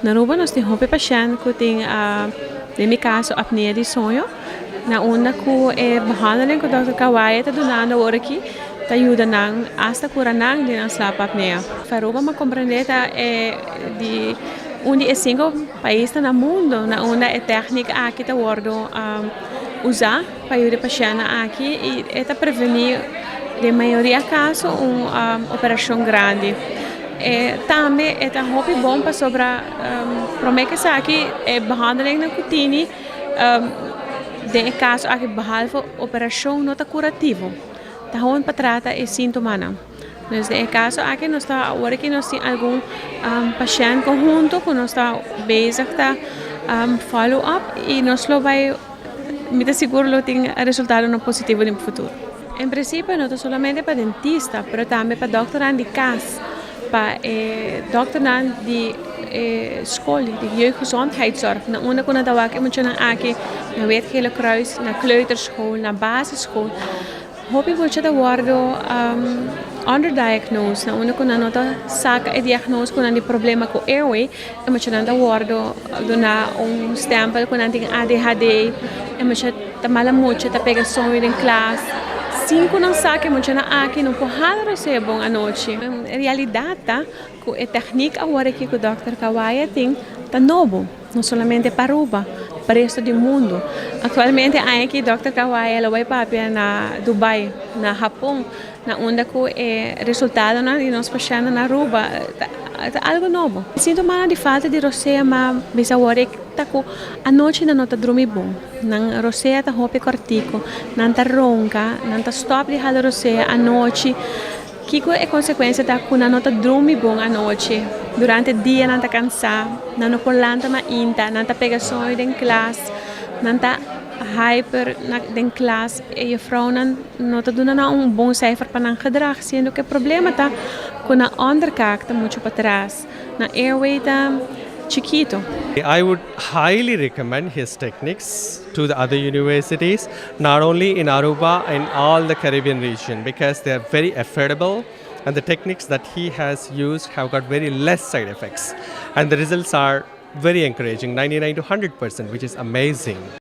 Na Aruba nos tin hopi pashent cu tin, den mi caso, apnea di soño, na unda cu e behandeling cu Dr. Kawaya ta dunando awor aki ta yuda nan hasta cura nan di nan slaapapnea. Aruba, mi a comprende, ta e di un di e cinco paisnan na mundo na unda e techniek aki ta wordo usa pa yuda pashent aki y ta preveni den mayoria caso un operacion grandi. Tambe e ta hopi bon pasobra prome cu esaki e behandeling nan cu tini den e caso aki, behalve operacion, no ta curativo. Ta gewoon pa trata e sintomanan. Dus den e caso aki nos ta awor cu nos tin algun pashent conhunto cu nos ta bezig ta follow up y nos lo bay, mi ta sigur, lo tin resultado positivo den futuro. En principio no ta solamente pa dentista, pero tambe pa dokternan di cas, pa dokternan di school, di jeugdgezondheidszorg, na unda cu nan ta wak e muchanan aki, na Wit Gele Kruis, na kleuterschool, na basisschool. Hopi mucha ta wordo underdiagnosed, na unda cu nan no ta saca e diagnose cu nan tin problema cu airway, e muchanan ta wordo duna un stempel cu nan tin ADHD, e mucha ta mala mucha, ta pega soño den klas. Sin cu nan saca, e muchanan aki no por hala rosea bon anochi. En realidad ta cu e techniek awor aki cu Dr. Kawaya tin ta nobo, no solamente pa Aruba, pa resto di mundo. Actualmente aki Dr. Kawaya lo bay papia na Dubai, na Japon, na unda cu e resultadonan di nos pashent na Aruba ta algo nobo. Sintoma di falta di rosea, m'a bisa awor ta cu anochi nan no ta drumi bon. Nan rosea ta hopi cortico, nan ta ronca, nan ta stop di hala rosea anochi. Kico e consecuencia ta cu nan no ta drumi bon anochi. Durante dia nan ta cansa, nan no por lanta mainta, nan ta pega soño den klas, nan ta hyper den klas e juffrouwnan no ta duna nan un bon cijfer pa nan gedrag, siendo cu e problema ta cu nan onderkaak ta mucho patras, nan airway ta chikito. I would highly recommend his techniques to the other universities, not only in Aruba and all the Caribbean region, because they are very affordable and the techniques that he has used have got very less side effects. And the results are very encouraging, 99 to 100%, which is amazing.